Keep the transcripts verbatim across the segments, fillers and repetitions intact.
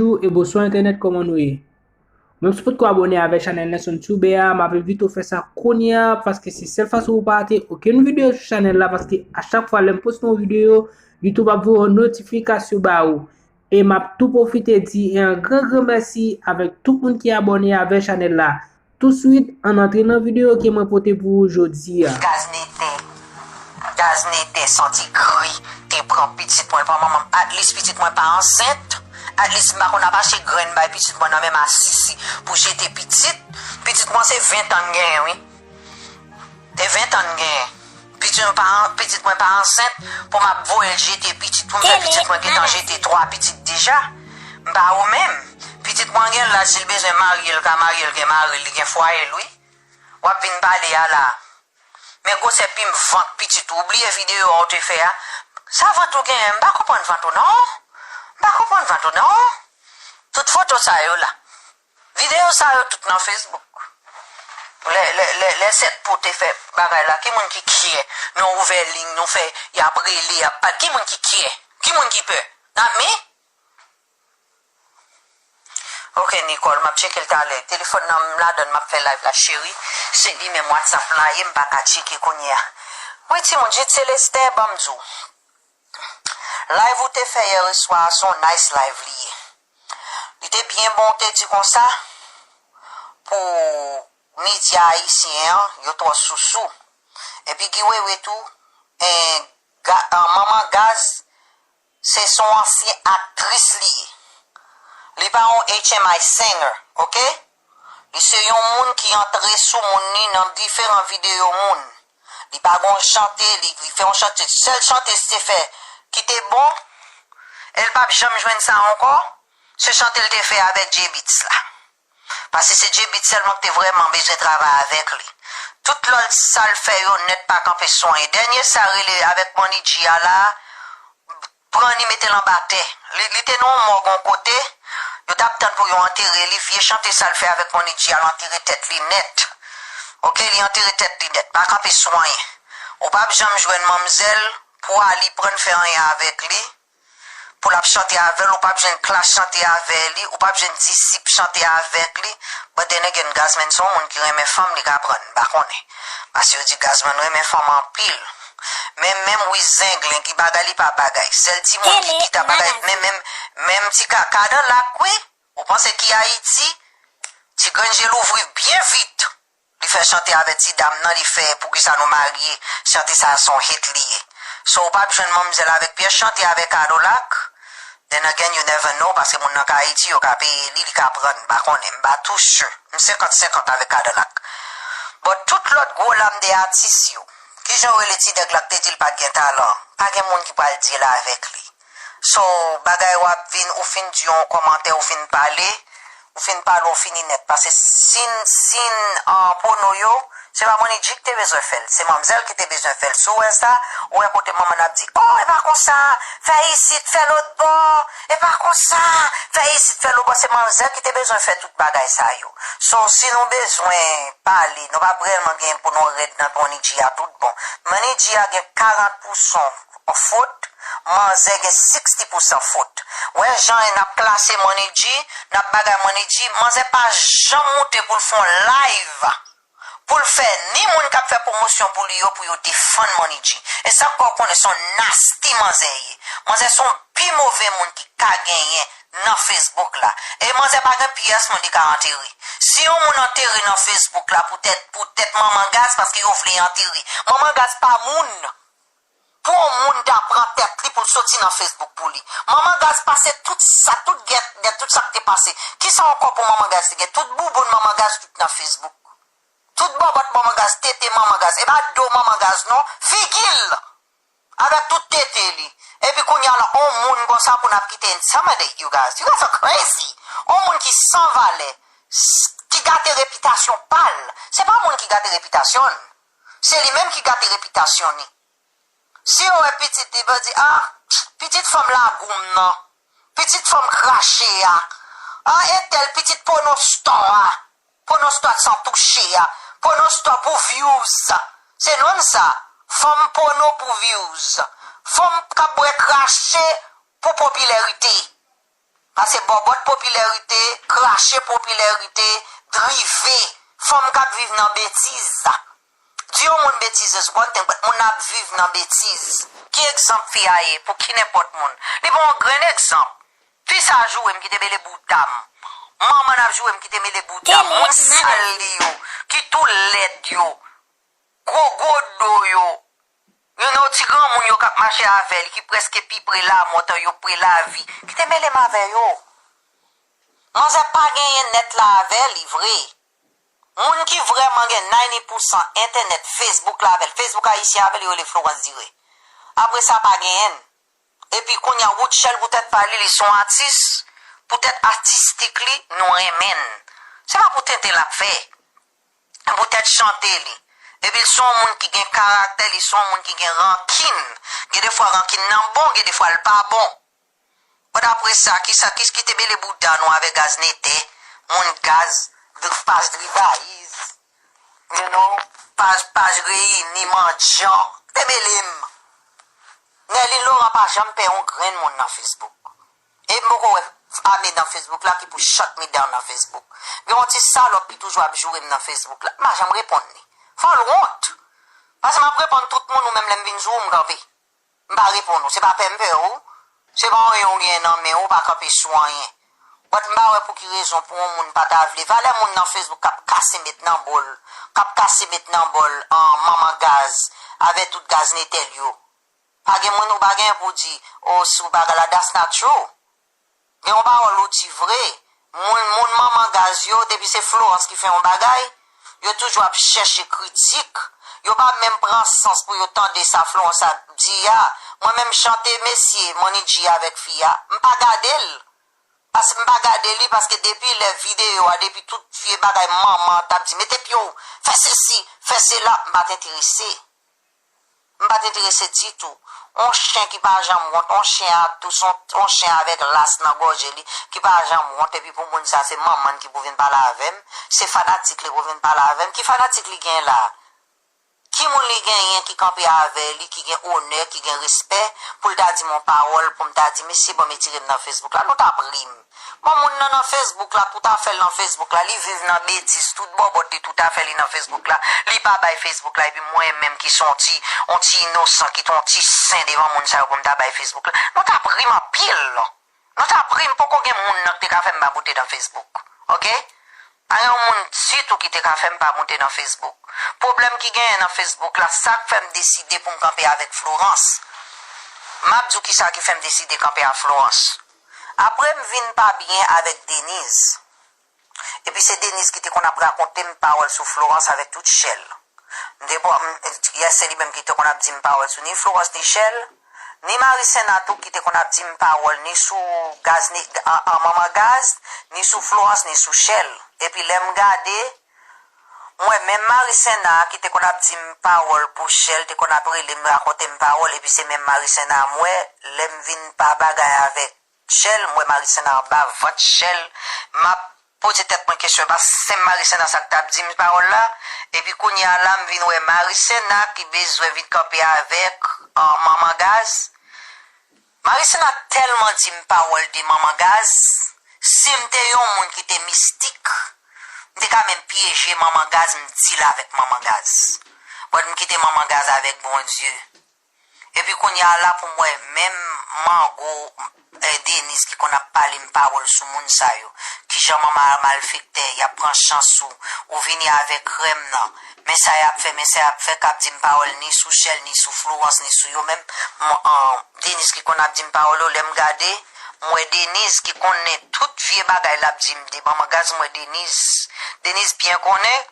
Bonjou e bonswa entènèt, kòman nou ye? Menm si w potko abòne avèk chanèl Nelson Tube a, m ap envite w fè sa kounye a, paske se sèl fason pou w pa rate okenn videyo sou chanèl la, paske a chak fwa lè m poste yon videyo, YouTube ap voye yon notifikasyon ba ou. E m ap tou pwofite di yon gran, gran mèsi avèk tout moun ki abòne avèk chanèl la. Touswit, ann antre nan videyo ke mwen pote pou ou jodi a. Gaz nete, gaz nete, santi gri, te pran pitit mwen, pa manman m. At least pitit mwen pa ansent. At least m pa konn ap achte grenn bay pitit mwen nan men masisi pou jete pitit. Pitit mwen se ven tan l genyen, wi. E ven tan l genyen. Pitit mwen pa, pitit mwen pa ansent pou m ap voye l jete pitit pou m fè pitit mwen gentan jete twa pitit deja. M pa ou menm. Pitit mwen gen laj, si l bezwen marye, l ka marye, l gen mari l, li gen fwaye l, wi. W ap vin pale a la. Men gwosè pim vant pitit ou. Ou bliye videyo a w te fè a? Sa vant ou genyen? M pa konprann vant ou non. M pa konprann vant ou non. Tout foto sa yo la. Videyo sa yo tout nan Facebook. Lè, lè, lè, lè sèt pou te fè bagay la, ki moun ki kyè? Nou ouvè liy, nou fè, y ap rele, y ap pale. Ki moun ki kyè? Ki moun ki pè? Not me? Ok, Nicole, m ap tcheke l talè. Telefòn nan m ladan l, m ap fè live la, cheri. Se li menm WhatsApp la ye, m pa ka tcheke kounye a. Wi, timoun, Jude Celestin, ban m di w. Live ou te fè yè swa a, se yon nice live li ye. Li te byen bon, te di konsa, pou medya ayisyen an, yo twò sousou. Epi Guy Wewe tou, en, ga, an, Manman Gaz, se, se yon ansyen aktris li ye. Li pa yon H M I singer, ok? Li se yon moun ki antre sou moun li nan diferan videyo moun. Li pa gon chante, li, li fè yon chante, sèl chante li te fè ki te bon, e l p ap janm jwenn sa ankò, se chante l te fè avèk J-Beatz la. Paske se J-Beatz sèlman ki te vrèman bezwen travay avèk li. Tout lòt sa l fè yo nèt pa kanpe sou anyen. Dènye sa rele avèk Money G a la, pran li mete l anba tè. Li, li te nan yon mòg yon kote, yo t ap tann pou yo antere li, vye chante sa l fè avèk Money G a, l antere tèt li nèt. Ok, li antere tèt li nèt, pa kanpe sou anyen. Ou p ap janm jwenn manmzèl pou Ali pran fè anyen avèk li, pou l ap chante avè l, ou p ap jwenn Klass chante avè li, ou p ap jwenn Disip chante avèk li. But then again, Gazman se yon moun ki renmen fanm, li ka pran, m pa konnen. Paske yo di Gazman renmen fanm anpil. Men menm wi zenglen ki bagay li pa bagay. Sèl timoun ki kita bagay, men menm, menm ti ka, Kadalak wi. Ou panse ki Ayiti? Ti grenn je l ouvri byen vit. Li fè chante avè ti dam nan, li fè poukisa nou marye, chante sa a se yon hit li ye. So ou p ap jwenn manmzèl avèk pyès chante avè Kadolak. Then again, you never know, paske moun nan ka Ayiti, yo ka peye li, li ka pran, m pa konnen, m pa too sure. M senkant senkant avèk Kadolak. But tout lòt gwo lam de atis yo, kijan w rele ti nèg la k te di l pa t gen talan? Pa gen moun ki pral deal avèk li. So, bagay w ap vin, ou fin di yon kòmantè, ou fin pale, ou fin pale, ou fini nèt. Paske si n, si n, ah, pwono yo, se pa Money G ki te bezwen fè l, se manmzèl ki te bezwen fè l. Si w wè sa, ou wè kote manman n ap di, oh, e pa konsa, fè isit, fè lòt bò, e pa konsa, fè isit, fè lòt bò, se manmzèl ki te bezwen fè tout bagay sa yo. So, si nou bezwen pale, nou p ap rèlman gen pou nou rèd nan Money G a tout bon. Money G a gen karant pousan fot, manzè gen sixty pousan fot. Wè jan n ap klase Money G, n ap bagay Money G, manzè pa janm moute pou l fè yon live, pou l fè ni moun k ap fè pwomosyon pou li yo, pou yo defann Money G. E sa k fè w konnen se yon nasty manzè ye. Manzè se yon pi move moun ki ka genyen nan Facebook la. E manzè pa gen pyès moun li ka antere. Si yon moun antere nan Facebook la poutèt, poutèt Manman Gaz, paske yo vle antere. Manman Gaz pa moun. Pou yon moun ta pran tèt li pou l soti nan Facebook pou li. Manman Gaz pase tout sa, tout gèt, gèt tout sa k te pase. Kisa ankò pou Manman Gaz te gen? Tout bouboun Manman Gaz tout nan Facebook. Tout bòbòt Manman Gaz, tete Manman Gaz. E pa do Manman Gaz non, figi l. Avèk tout tete li. Epi kounye a la, on moun konsa pou n ap kite intimidate you guys. You guys are crazy. On moun ki san valè, s-, ki gate repitasyon pa l. Se pa moun ki gate repitasyon l. Se li menm ki gate repitasyon li. Si yo wè pitit li, yo di, ah, pitit fanm lagoum nan, pitit fanm krache a, ah, entèl pitit pòno stò a, pòno stò a san touche a, pòno stò pou views. Se non l sa, fanm pòno pou views. Fanm k ap bwè krache pou popilarite. Pase bòbòt popilarite, krache popilarite, drive fanm k ap viv nan betiz. Di yon moun betiz is one thing, but moun ap viv nan betiz. Ki egzanp fi a ye pou ki nenpòt moun? Li pa yon grenn egzanp. Fi sa joure m ki te mele bouda m. Manman n ap joure m ki te mele bouda m. Moun sal li yo, ki tou lèd yo, gwo gwo do yo. You know, ti granmoun yo k ap mache avè li, ki prèske pi pre lamò tan yo pre lavi, ki te mele m avè yo. Manzè pa genyen nèt la avè li vre. Moun ki vrèman gen ninety pousan entènèt, Facebook la avè l, Facebook ayisyen avè l, yo rele Florence Dire. Apre sa, pa genyen l. Epi kounye a, Rutshelle poutèt pa li, li se yon atis, poutèt atistik li, nou renmen l. Se pa pou tenten l ap fè. Poutèt chante li. Epi l se yon moun ki gen karaktè, li se yon moun ki gen rankin. Gen de fwa rankin nan bon, gen de fwa l pa bon. But apre sa, kisa, kis ki te mele bouda nou avè gaz nete, moun gaz, paj drivayiz, you know, paj, paj reyini, mandyan, te mele m. Nerline Laurent pa janm pè yon grenn moun nan Facebook. E m poko wè ame nan Facebook la ki pou shut me down nan Facebook. Gen yon ti salòp ki toujou ap joure m nan Facebook la. M pa janm reponn li. Fò l wont. Paske m ap reponn tout moun, ou menm lè m vin joure w, m kanpe. M pa reponn ou. Se pa pè m pè ou. Se pa anyen ou gen nan men ou, ou pa kanpe sou anyen. But m pa wè pou ki rezon pou yon moun pa ta vle. Valè moun nan Facebook k ap kase met nan bòl, k ap kase met nan bòl, an, manman gaz, avè tout gaz netèl yo. Pa gen moun ou pa gen pou di, oh, si w pa ka la, that's not true. Gen yon pawòl ou di vre. Moun, moun manman gaz yo, depi se Florence ki fè yon bagay, yo toujou ap chèche kritik. Yo pa menm pran sans pou yo tande sa Florence ap di a. Mwen menm chante mesye Money G avèk fi a, m pa gade l. Paske m pa gade li, paske depi lè videyo a, depi tout vye bagay manman t ap di, mete pye w, fè sesi, fè sela, m pa t enterese. M pa t enterese ditou. On chen ki pa janm wont, on chen a tous, on, on chen avèk las nan gòje li, ki pa janm wont, epi pou moun sa se manman l ki pou vin pale avè m, se fanatik li pou vin pale avè m. Ki fanatik li gen la? Ki moun li genyen ki kanpe avè li, ki gen onè, ki gen respè, pou l ta di m on pawòl, pou m ta di, mesye, bon, retire m nan Facebook la, nou t ap ri m. Bon, moun nan nan Facebook la, tout afè l nan Facebook la, li viv nan betiz, tout bòbòt li, tout afè li nan Facebook la, li pa bay Facebook la, epi mwen menm ki se on ti, on ti inosan, ki te on ti sen devan moun sa yo pou m ta bay Facebook la, nou t ap ri m anpil. Nou t ap ri m, poko gen moun nan ki te ka fè m pa moute nan Facebook. Oke? Pa gen yon moun ditou ki te ka fè m pa moute nan Facebook. Pwoblèm ki genyen nan Facebook la, sa k fè m deside pou m kanpe avèk Florence. M ap di w kisa ki fè m deside kanpe a Florence. Apre m vin pa byen avèk Denise. Epi se Denise ki te konn ap rakonte m pawòl sou Florence avèk tout chèl. M te pran, m, yes, se li menm ki te konn ap di m pawòl sou ni Florence ni Chèl, ni Marie Sena tou ki te konn ap di m pawòl ni sou gaz, ni, an, an manman gaz, ni sou Florence, ni sou Chèl. Epi lè m gade, m wè menm Marie Sena ki te konn ap di m pawòl pou Chèl, te konn ap rele m, rakonte m pawòl, epi se menm Marie Sena m wè, lè m vin pa bagay avèk Chèl, m wè Marie Sena anba vant Chèl, m ap poze tèt mwen kesyon, e pa senm Marie Sena sa k t ap di m pawòl la? Epi kounye a la, m vin wè Marie Sena ki bezwen vin kanpe avèk, ah, manman gaz. Marie Sena tèlman di m pawòl de manman gaz, si m te yon moun ki te mistik, m te ka menm pyeje manman gaz, m dil avèk manman gaz. But m kite manman gaz avèk Bondye. Epi kounye a la pou m wè menm mango, eh, Denise ki konn ap pale m pawòl sou moun sa yo. Kijan manman a malfektè, y ap pran chans ou, ou vini avèk krèm nan. Men sa y ap fè, men sa y ap fè, k ap di m pawòl ni sou Chèl, ni sou Florence, ni sou yo menm. M, an, Denise ki konn ap di m pawòl yo, lè m gade, m wè Denise ki konnen tout vye bagay l ap di m de manman gaz, m wè Denise. Denise byen konnen.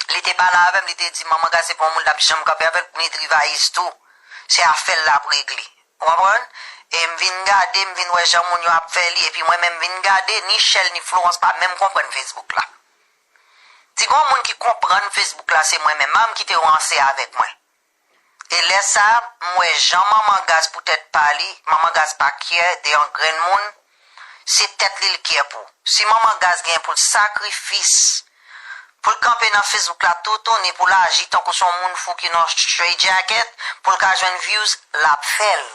Li te pale avè m, li te di, manman gaz se pa yon moun l ap janm kanpe avè l, ni drivayiz tou. Se afè l l ap regle. Ou konprann? E m vin gade, m vin wè jan moun yo ap fè li, epi mwen menm vin gade, ni Chèl ni Florence pa menm konprann Facebook la. Si gon moun ki konprann Facebook la, se mwen menm, m kite yo ranse avèk mwen. E lè sa, m wè jan manman gaz pou tèt pa li, manman gaz pa kyè de yon grenn moun, se tèt li l kyè pou. Si manman gaz gen pou l sakrifis, pou l kanpe nan Facebook la toutouni, pou l aji tankou se yon moun fou ki nan straight jacket, pou l ka jwenn views, l ap fè l.